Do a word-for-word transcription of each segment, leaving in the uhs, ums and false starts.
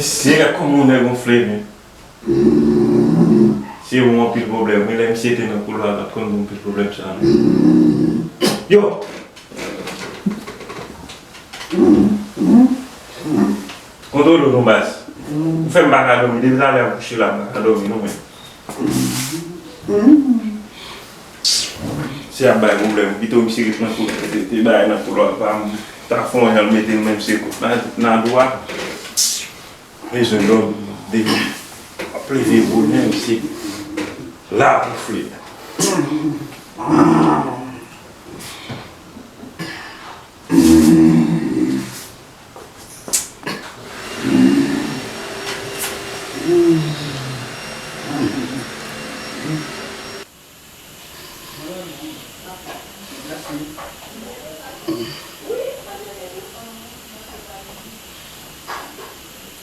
Mesye, gad kòman yon nèg gonfle, men. Misye ban m anpil pwoblèm. Wi, lè misye te nan koulwa, pa t konn ban m anpil pwoblèm sa, non. Yo! Kontwole w non, baz. Ou fè m pa ka dòmi. Depi talè a m kouche la, m pa ka dòmi, non, men. Misye ap bay pwoblèm. Pito misye ret nan koulwa, te, te bay nan koulwa pa m. Ta fè yon jan l mete l, men misye nan, nan dwa. Bezwen dòmi, depi ap leve bonè, misye la gonfle.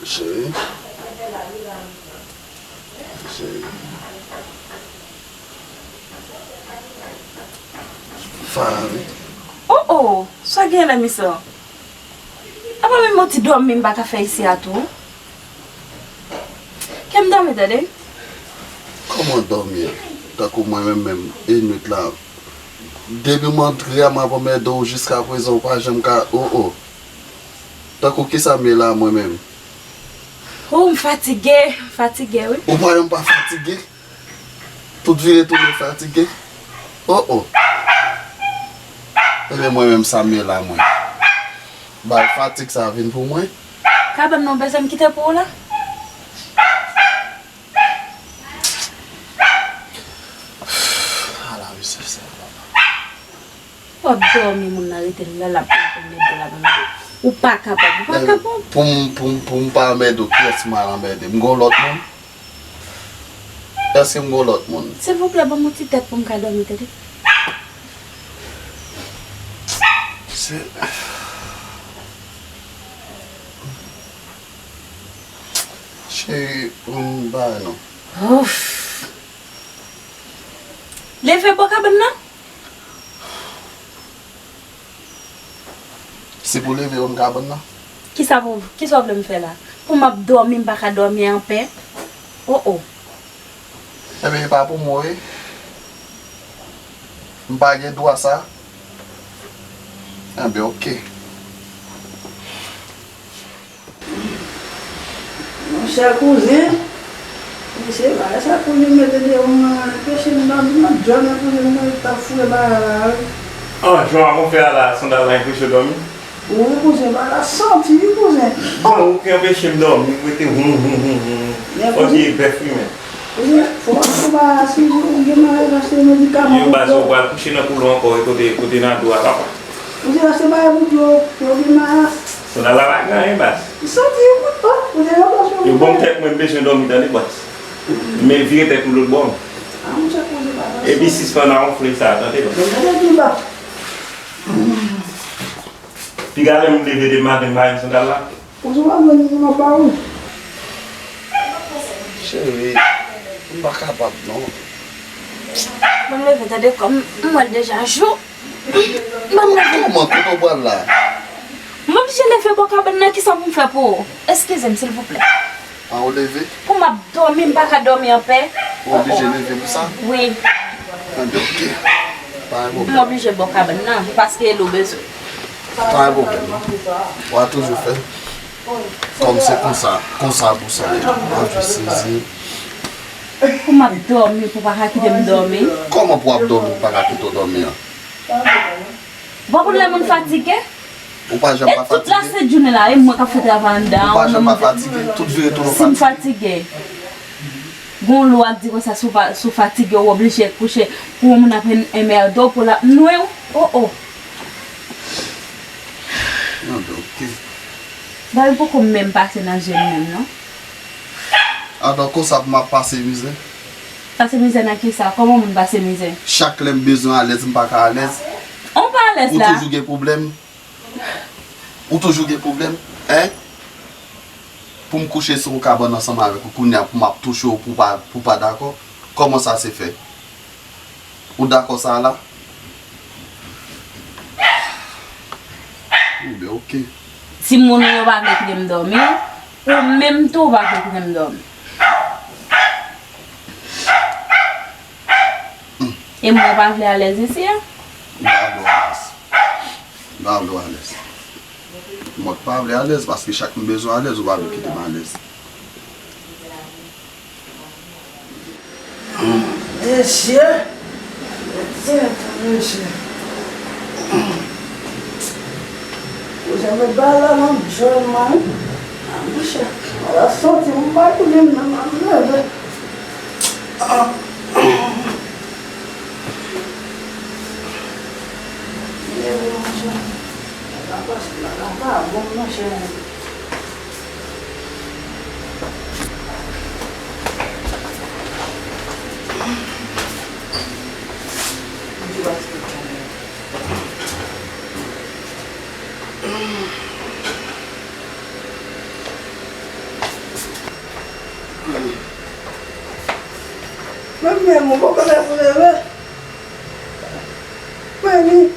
Cheri. Cheri. Fara, wi. Oh, oh, sa gen la, mesye? Apa menm yon ti dòmi m pa ka fè isi a tou? Kè m dòmi, tande? Kòman dòmi? Tankou mwen menm menm, e nwit la. Depi m antre a, m ap anmède w jiskaprezan, ou pa janm ka, oh, oh. Tankou kisa m ye la, mwen menm? Oh, m fatige, m fatige, wi. Ou pa janm pa fatige? Tout vire tounen fatige. Oh, oh. Ebyen, mwen menm, sa m ye la, mwen. Bay fatig sa vin pou mwen. Kabann nan bezwen m kite pou ou la? Ala, wi, se sa, papa. W ap dòmi, moun nan rete la, l ap anmède w, l ap anmède w. Ou pa kapab, ou pa kapab. Pou m, pou m, pou m pa anmède w, kiyès m al anmède? M gon lòt moun? Èske m gon lòt moun? Silvouplè, ban m yon ti tèt pou m ka dòmi, tande? Se, cheri, m pa non. Ouf! Leve bò kabann nan. Se pou leve ban m kabann nan? Kisa pou, kisa w vle m fè la? Pou m ap dòmi, m pa ka dòmi anpè? Oh, oh. Ebyen, e pa pou mwen, wi. M pa gen dwa sa. Ebyen, oke. Monchè kouzen, mesye, bagay sa kouzen mete deyò mwen, anpeche m dòmi, m ap dòmi kouzen, mwen t ap foure bagay la, wi. Ah, jan w ap fè a la, sandal la anpeche w dòmi? Wi, kouzen, bagay la santi, wi, kouzen. Bon, ou ki anpeche m dòmi, m rete houm, houm, houm, houm. Fò di bèf wi, men. Kouzen, fò w achte bagay la, si ou gen maladi, achte medikaman pou kò. Yo, baz, ou pral kouche nan koulwa ankò, e kote, kote nan do a, papa. Ou te achte bagay pou pye w, pye w gen malas. Sandal la pa gen anyen, baz. Li santi yon kout pa, ou te ranplase yon. Yo, bon, tèt mwen, m bezwen dòmi, tande, baz. Men vire tèt ou lòt bò. Ah, monchè, koze pa sa. Epi sispann a wonfle sa, tande, baz. Men tande pi ba. Piga lè m leve de maten, m pa jwenn sandal la. Ou sou pa jwenn moun nan pa ou. Cheri, m pa kapab non. Ban m leve, tande kò m, m wè l deja jou. Ban m leve. Kòman, kote w pral la? M oblije leve bò kabann nan, kisa pou m fè pou ou? Eskize m, silvouplè. An, ou leve? Pou m ap dòmi, m pa ka dòmi anpè. Ou oblije leve pou sa? Wi. Anben, oke. Pa gen pwoblèm. M oblije bò kabann nan, paske Elo bezwen. Pa gen pwoblèm. W a toujou fè. Kòm se konsa, konsa pou sa ye. W a jis sezi. Pou m ap dòmi, pou w pa ka kite m dòmi. Kòman pou w ap dòmi, pou w pa ka kite w dòmi an? Bon, pou lè moun fatige? Ou pa janm pa fatige? E tout la sent jounen la, e mwen k ap fè travay anndan an. Ou pa janm pa fatige? Tout vire tounen fatige? Si m fatige. Gon lwa k di konsa, si w pa, si w fatige, ou oblije kouche. Pou yon moun ap en-, enmède w, pou l ap nwi w. Oh, oh. Anben, oke. Bagay poko menm pase nan je m menm, non. Adan konsa pou m ap pase mizè? Pase mizè nan kisa? Kòman moun pase mizè? Chak lè m bezwen alèz, m pa ka alèz. Ou pa alèz la. Ou toujou gen pwoblèm? Ou toujou gen pwoblèm? Hein? Pou m kouche sou yon kabann ansanm avèk ou, kounye a pou m ap touche w, pou w pa, pou w pa dakò? Kòman sa se fè? Ou dakò sa a la? Anben, oke. Timoun ou yo pa vle kite m dòmi. Ou menm tou, ou pa fè kite m dòmi. E mwen pa vle alèz isi a? M pa vle w alèz. M pa vle w alèz. Mwen k pa vle alèz, paske chak m bezwen alèz, ou pa vle kite m alèz. Mesye! Mesye! Ou janm met bagay la nan jòl mwen. Ah, monchè, mwen la soti, mwen pa konnen m nan, m leve. Ah. Leve, monchè. Bagay la pa bon, monchè. Mwen menm, mwen poko lè pou leve. Mwen ni. Mwen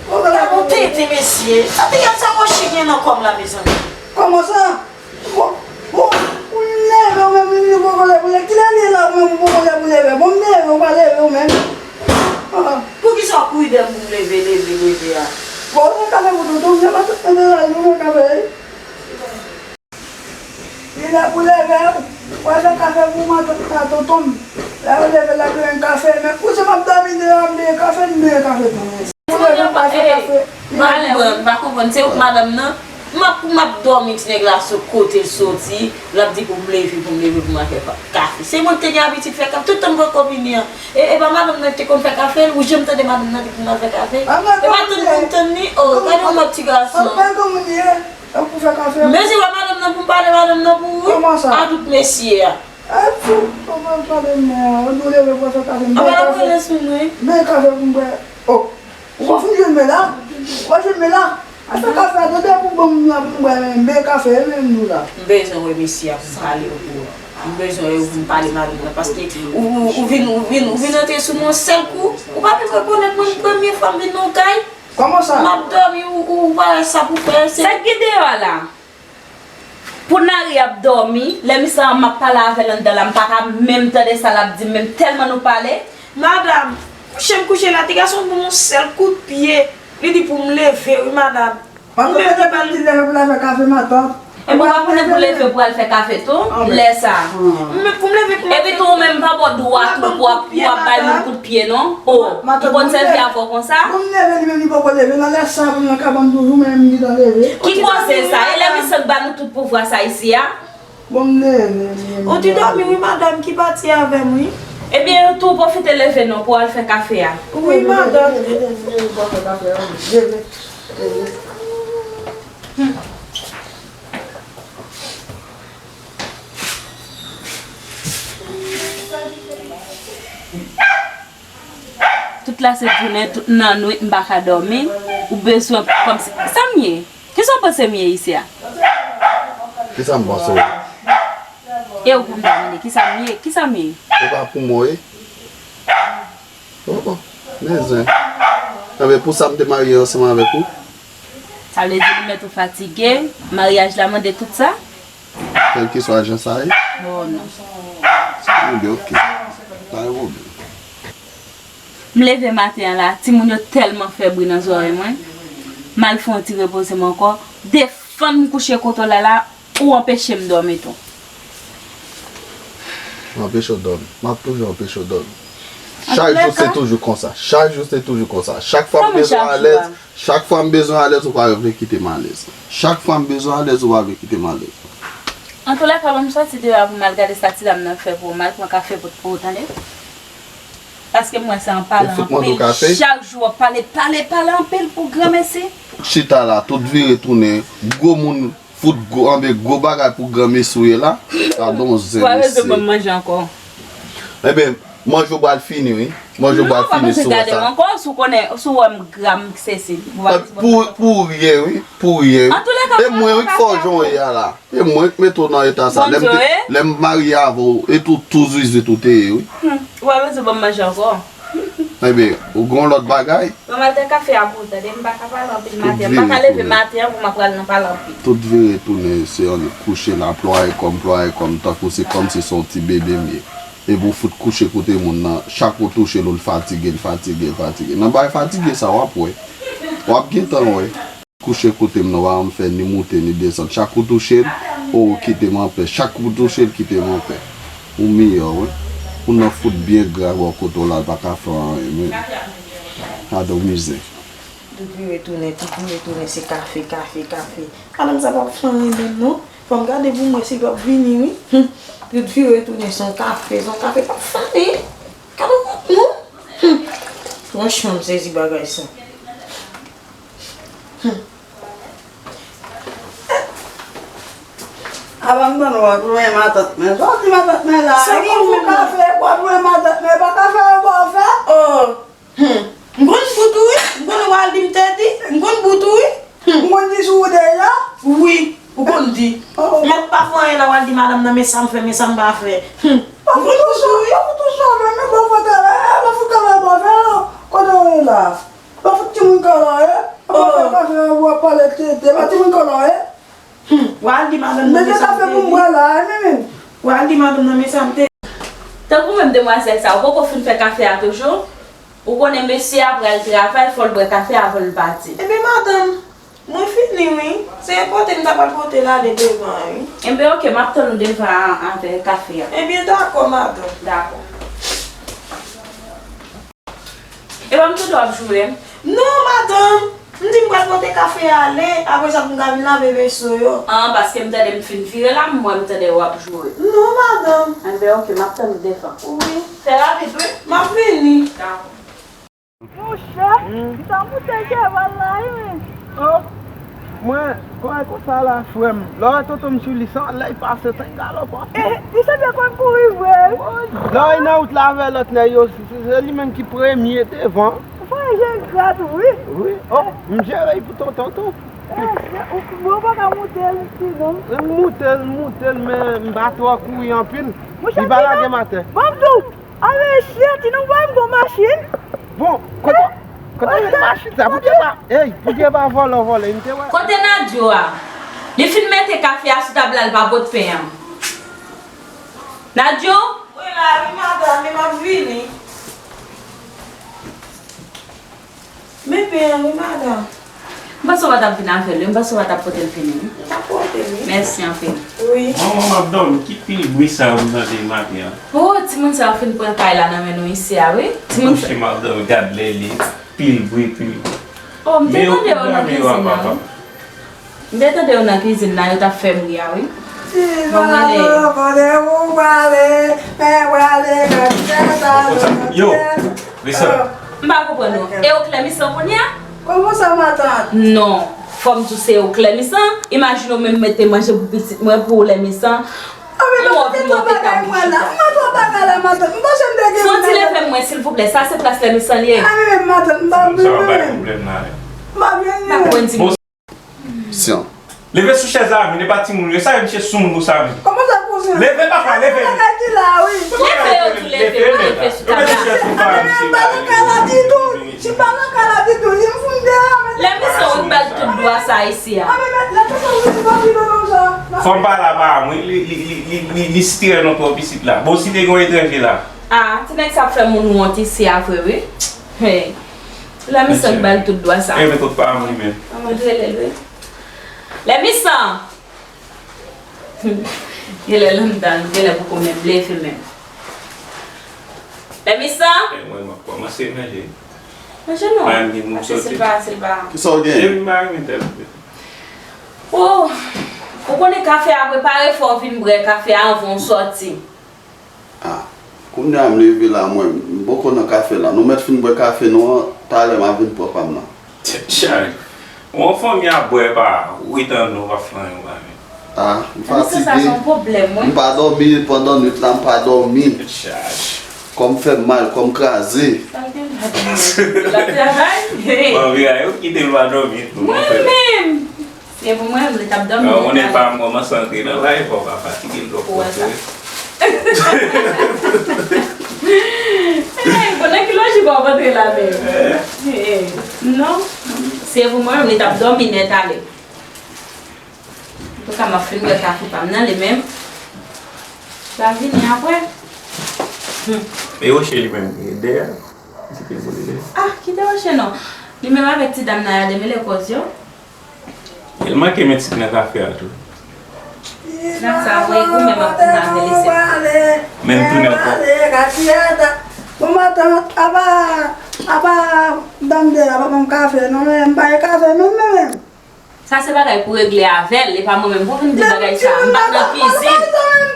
poko lè pou leve. Tete, mesye. Sa te gad sa Roche gen nan kò m la, mezanmi. Kòman sa? Bon, bon, ou leve, ou menm, ou poko lè pou leve. Kilè li ye la, ou menm, ou poko lè pou leve? Bon, m leve, ou pa leve, ou menm. Ah. Poukisa w kouri dèyè m pou m leve, leve, leve a? Bon, ou fè kafe pou tonton, m nan tout mwen de la, nou fè kafe. Li lè pou leve, w al fè kafe pou matant la, tonton m. Lè yo leve la, yo jwenn kafe, men kounye a m ap dòmi deyò, m byen kafe, m byen kafe tou. Pou leve, m pa fè kafe. M pa konprann, m pa konprann. Se ou k madanm nan? M ap, m ap dòmi, ti nèg la sot kote l soti, l ap di pou m leve, pou m leve, pou m al fè pa-, kafe. Se mwen ki te gen abitid fè kafe, tout tan m poko vini an. E, e pa madanm nan ki te konn fè kafe, ou janm tande madanm nan di pou m al fè kafe? E pa tann pou m tann li? Oh, gade yon mòd ti gason. An pa granmoun li ye. Tankou fè kafe. Men se pa madanm nan pou m pale madanm nan pou ou, wi. Kòman sa? A tout mesye a. E fou, ou pa pale men, ou nou leve pou fè kafe. M bay kafe. Ap pale sou mwen. M bay kafe pou m bwè. Oh, ou pa fin jwenn men la? Ou pa jwenn men la? A fè kafe a, tande pou bon moun la pou m bwè, men m bay kafe, e menm nou la. M bezwen wè mesye a pou m pale pou ou. M bezwen wè ou pou m pale madanm nan, paske ou, ou, ou vin, ou vin, ou vin antre sou mwen yon sèl kou. Ou pa menm rekonèt mwen, premye fwa m vin nan yon kay. Kòman sa? M ap dòmi, ou, ou pa wè sa pou fè, se. Sa k gen deyò a la? Pounari ap dòmi, lè misye an m ap pale avè l anndan la, m pa ka menm tande sa l ap di m, menm tèlman nou pale. Madanm, kouche m kouche la, ti gason ban m yon sèl kout pye, li di pou m leve, wi, madanm. Matant, lè pou l leve pou l al fè kafe, matant. Epi w pa konnen pou leve pou al fè kafe tou, lè sa. Men pou m leve pou m al fè. Epi tou ou menm pa ba w dwa tou pou w ap, pou w ap bay moun kout pye non. O, ou konn sèvi avè w konsa? Pou m leve, li menm li poko leve, nan lè sa pou m nan kabann toujou, men m gentan leve. Ki koze sa? E lè misye k ba nou tout pouvwa sa isi a? Bon, m leve, m leve. Ou te dòmi wi, madanm, ki pati avè m, wi. Ebyen, ou tou pwofite leve non pou w al fè kafe a. Wi, madanm. Leve, leve, leve, leve pou w al fè kafe a, wi. Leve, leve. Tout la se jounen, tout nan nwit, m pa ka dòmi. Ou bezwen kòmsi. Sa m ye? Kisa w panse m ye isi a? Kisa m panse w ye? E ou pou m ta mande, kisa m ye? Kisa m ye? Se pa pou mwen w ye? Oh, oh, men zen. Enben, pou sa m te marye ansanm avèk ou. Sa vle di li mèt ou fatige, maryaj la mande tout sa? Kèlkeswa jan sa ye? Oh, non. Enben, oke. Pa gen pwoblèm. M leve maten an la, timoun yo tèlman fè bri nan zòrèy mwen. M al fè yon ti repoze m ankò. Defann m kouche kote w la la, ou anpeche m dòmi tou. M anpeche w dòmi. M ap toujou anpeche w dòmi. Chak jou se toujou konsa. Chak jou se toujou konsa. Chak fwa m bezwen alèz, chak fwa m bezwen alèz, ou pa vle kite m alèz. Chak fwa m bezwen alèz, ou pa vle kite m alèz. Antoulèka, ban m soti deyò a pou m al gade sa ti dam nan fè pou ou. M al pran kafe pou, pou ou, tande? Paske m wè se an pale anpil. Chak jou w ap pale, pale, pale anpil pou granmesi. Chita la, tout vire tounen, gwo moun fout gwo, anben gwo bagay pou granmesi w ye la. Gadon zen mesye. Ou pa bezwen ban m manje ankò. Enben, manje w pral fini, wi. Manje w pral fini sou sa. Non, ou pa bezwen gade m ankò, si w konnen, si w wè m gra, m sesil. Pou, pou ryen, wi. Pou ryen, wi. E mwen, wi, k fè w jan w ye a la. E mwen k mete w nan eta sa. Lè m te, lè m marye avè w, e tou, tou zwizwit ou te ye, wi. Ou pa bezwen ban m manje ankò. Enben, ou gen yon lòt bagay? Mwen m al tè kafe a pou ou, tande, m pa ka pale anpil maten an. M pa ka leve maten an pou m ap pral nan pale anpil. Tout vire tounen, se yon kouche la, plwaye kòm, plwaye kòm, tankou se kòmsi se yon ti bebe m ye. Epi w fout kouche kote moun nan, chak ou touche l, ou l fatige, l fatige, l fatige. Nan bagay fatige sa, w ap wè. W ap gentan wè. Kouche kote m nan, w pa janm fè ni moute, ni desann. Chak ou touche l, o, kite m anpè. Chak ou touche l, kite m anpè. Ou miyò, wi. Ou nan fout byen gra bò kote w la, l pa ka fè anyen, men. Gade w mizè. Tout vire tounen, tout vire tounen, se kafe, kafe, kafe. Madanm sa p ap fè anyen menm, non. Fò m gade pou m wè si l p ap vini, wi. Hum. Tout vire tounen, se yon kafe, se yon kafe, p ap fè anyen. Gade w, non. Hum. Franchman, m sezi bagay sa. Hum. Apa m tann w ap lwen matant mwen. Sa w di matant mwen la? Sa w di w ap lwen matant mwen, pa kafe a w ba w fè? Oh. Hmm. M konn bout ou wi. M konn Waldy m te di. M konn bout ou wi. Hmm. M konn di sou ou deja? Wi, ou konn di. Oh. Mèt pa fè anyen la, Waldy madanm nan, men sa m fè, men sa m pa fè. Hmm. M konn bout ou wi. Pa fout ou sove, men ba w fè travay, ba fout travay ba w fè la. Kote w ye la? Pa fout timoun kala, eh? Apa fè kafe a w ap pale tete, pa timoun kala, eh? Hmm, w al di madanm nan men sa m te di. Mete kafe pou m bwè la, eh, men, men. W al di madanm nan men sa m te di. Tankou menm demwazèl sa, ou poko fin fè kafe a toujou? Ou konnen mesye a pral travay, fò l bwè kafe avan l pati. Ebyen, madanm, mwen fini, wi. Se pote m ta pral pote l ale devan, wi. Enben, oke, m ap tann ou devan a, avè kafe a. Ebyen, dakò, madanm. Dakò. Epa m tande w ap joure. Non, madanm. M di m pral pote kafe a ale, apre sa pou m ka vin lave veso yo. An, paske m tande m fin vire la, m wè m tande w ap joure. Non, madanm. Enben, oke, m ap tann ou devan. Wi. Fè rapid, wi. M ap vini. Dakò. Monchè, hmm, sa moute chèval la, wi. Oh. Mwen, kòrèk konsa la, frè m. Lè w wè tonton m sou li, se yon lè l pase, se yon galop, eh, li sanble konn kouri vre. Lè w wè nan wout la avè lòt nèg yo, se, se, se li menm ki premye devan. Ou fè jèn grat, wi. Wi. Oh, m jere l pou tonton tou. Eh, ou, ou pa ka moute l, sinon. M moute l, m moute l, men m pa twò kouri anpil. Li pa lage m atè. Ban m di w, a mesye, ti nonm pa yon bon machin. Bon, kote, kote w jwenn machin sa? Poutye pa, ey, poutye pa vòlè w vòlè, m te wè. Kote Nadyo a? Li fin mete kafe a sou tab la, li pa pot pen an. Nadyo? Mwen la, wi, madanm, men m ap vini. Men pen an, wi, madanm. M panse w pa t ap vin avè l, wi. M panse w pa t ap pote l vini, wi. M t ap pote l, wi. Mèsi anpil. Wi. Manman, m ap dòmi. Ki pil bri sa yo m tande maten an? O, timoun sa yo fin pran kay la nan men nou isi a, wi. Timoun sa. Monchè, m ap dòmi, gad lè li. Pil bri, pil bri. O, m te tande yo nan kizin nan, wi. M te tande yo nan kizin nan, yo t ap fè bri a, wi. Bon, mwen le. Yo, Risa. M pa konprann ou. E ou Klèmisan kounye a? Kòman sa, matant? Non, fò m di w se ou Klèmisan. Imajine w menm mete manje pou pitit mwen, pou Klèmisan. Ah, men m ap fè twòp bagay mwen la. M ap twòp bagay la, matant. M panse m te gen. Fè yon ti leve mwen, silvouplè. Sa se plas Klèmisan li ye. Ah, men, men, matant, m pa vle. Sa va bay pwoblèm la, wi. M pa vle. M pa konprann ti. Syan. Leve sou chèz la, men, e pa timoun yo. Sa yo, misye soumoun konsa, men. Kòman sa posib? Leve, papa, leve. Bagay ki la, wi. Leve yo tou, leve, leve sou tab la. Ah, men, men, m pa nan kay la ditou. Si m pa nan kay la ditou, li m fout deyò, men. Klèmisan, ou ba l tout dwa sa isi a. Ah, men, men, lè tout moun vin nan bidon konsa. Fò m pale a pa m, wi, li, li, li, li, li, li sitire nou twòp isit la. Bon, si te gen yon etranje la. Ah, ti nèg sa ap fè moun wont isi a vre, wi. Hey. Klèmisan ki ba l tout dwa sa. Eh, men kot pa m, wi, men. Ann rele l, wi. Klèmisan! Genlè l anndan, genlè poko menm leve menm. Klèmisan! Eh, mwen, m ap kòmanse manje. Manje non. Pa gen moun soti. Silva, Silva. Kisa w gen? Depi m pa renmen tèt. Oh, ou konnen kafe a prepare, fò w vin bwè kafe a anvan w sòti. Ah, kounye a m leve la, mwen, m poko nan kafe la. Nou mèt fin bwè kafe nou an, talè m a vin pran pa m nan. Tèt chaje. Yon fanmi ap bwè pa ou etan nou pa fè anyen ou pa menm. Ah, m fatige. M pa dòmi pandan nwit la, m pa dòmi. Tèt chaje. Kò m fè m mal, kò m kraze. Sa l gen la travay? Bon, vira yo kite l pa dòmi tou. Mwen menm. Se pou mwen, m te ap dòmi. Ou konnen pa m kòmanse antre nan lay, fò w pa fatige m twòp. Ou wè sa? Hey, bon, nan ki Anji pa w antre la menm. Eh, non. Se pou mwen menm, li t ap dòmi nèt ale. Antouka, m ap fin bwè kafe pa m nan, li menm. L a vini apre. Hmm. E Roche li menm, li dèyè. Li kite l pou li dèyè. Ah, kite Roche non. Li menm avèk ti dam nan y a demele kòz yo. El manke met sik nan kafe a tou. Nan sa voye goumen m ap goumen avè li se. Men m tounen ankò. Bon matant, apa, apa dam de la pa ban m kafe non, men m pa gen kafe menm, menm, menm. Sa se bagay pou regle avè l, e pa mwen menm pou vin di bagay sa. M pa t nan kizin.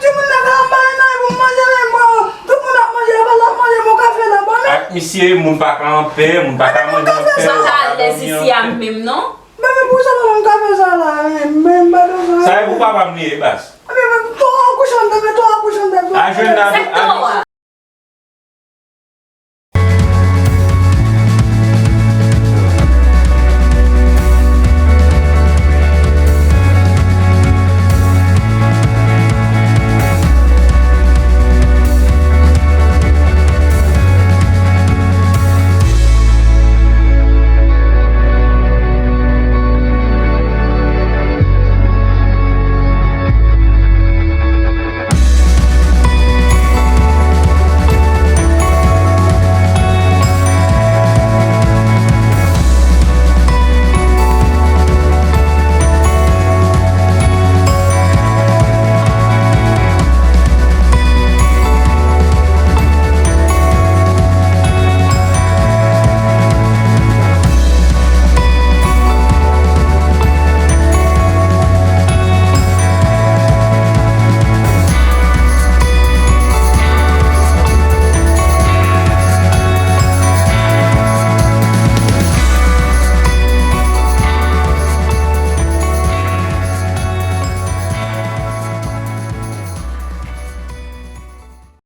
Timoun nan ka bay nan pou manje, men bon, tout moun ap manje, apa l ap manje, bon kafe la, bon. Ak misye, moun pa ka anpè, moun pa ka manje anpè, moun pa ka dòmi anpè. Sa pa alèz isi a menm non. Bebe, pou sa pa ban m kafe sa la, men, men, m pa bezwen. Sa e pou papa m li ye, baz. Bebe, to a kouchan, bebe, to a kouchan, bebe. A jwenn nan, a